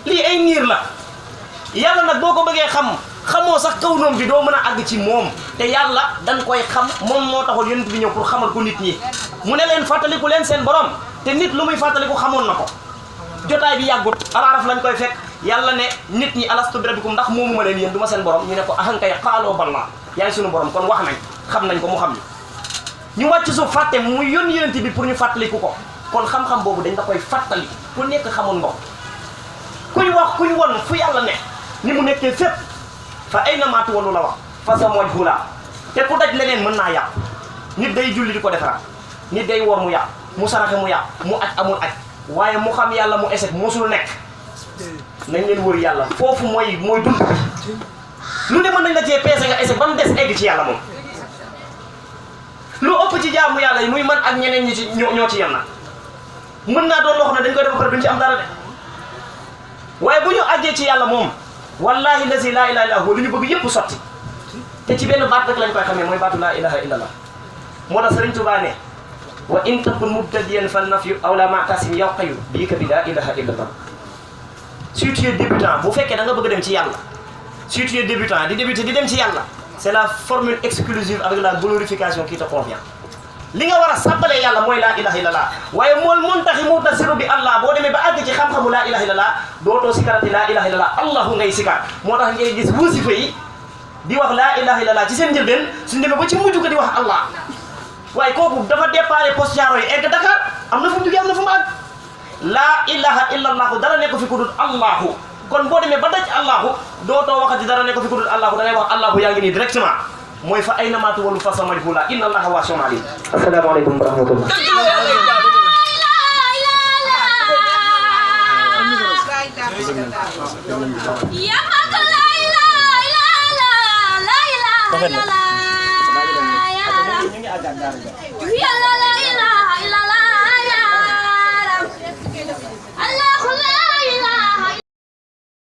lii ay niir la yàlla nag boo ko bëggee xam xamoo sax kaw noom bi doo mën a àgg ci moom te yàlla dañ koy xam moom moo taxoon yonent bi ñëw pour xamal ko nit ñi mu ne leen fàttaliku leen seen borom te nit lu muy fàttaliku xamoon na ko jotaay bi yàggut alaaraf lañ koy fekk yàlla ne nit ñi alastu bi rabbikum ndax moomu ma leen yéen du ma seen borom ñu ne ko ahankay xaaloo balla yaay sunu borom kon wax nañ xam nañ ko mu xam ñu wàcc suuf fàtte mu yónni yonent bi pour ñu fàttaliku ko kon xam-xam boobu dañ da koy fàttali ku nekk xamoon nga ko kuñ wax kuñ won fu yàlla ne ni mu nekkee fépp fa ay na maatu wanu la wax fa sa mooj hula te ku daj leneen mën naa yàq nit day julli di ko defaraat nit day wor mu yàq mu saraxe mu yàq mu aj amul aj waaye mu xam yàlla mu échec mosul nekk nañ leen wër yàlla foofu mooy dund lu ne mën nañ la cee peese nga échec ba mu des egg ci yàlla moom lu ëpp ci jaamu yàlla yi muy man ak ñeneen ñi ci ñoo ci yem nag mën naa doon loo xam ne dañ koy def ba pare duñ ci am dara de waaye bu ñu àggee ci yàlla moom wallahi lazi laa ilaha illa huwa lu ñu bëgg yëpp sotti te ci benn baat rek lañ koy xamee mooy baatu laa ilaha illallah moo tax Sëriñ Tuubaa ne wa in takun mubtadiyan fal nafyu aw la ma'tasim yow xayu bii ka bi laa ilaha illallah si tu es débutant bu fekkee da nga bëgg dem ci yàlla si tu es débutant di débuter di dem ci yàlla c'est la formule exclusive avec la glorification qui te convient li nga war a sàbbalee yàlla mooy laa ilaha illallah waaye mool muntaxi mutasiru bi allah boo demee ba àgg ci xam-xamu laa ilaha illallah dootoo sikarati laa ilaha illallah allahu ngay sikar moo tax ngay gis wusifa yi di wax laa ilaha illallah ci seen njëlbeen suñu demee ba ci mujj ko di wax allah waaye kooku dafa déparé poste Thiaroye yi egg Dakar am na fu mu jógee am na fu mu àgg laa ilaha illallahu dara nekk fi ku dul allahu kon boo demee ba daj allahu dootoo waxati dara nekk fi ku dul allahu da ngay wax allahu yaa ngi nii directement mooy fa ay namaatu walu fa sa majhula inna allaha waasi'un alim assalaamu aleykum wa rahmatullah Ya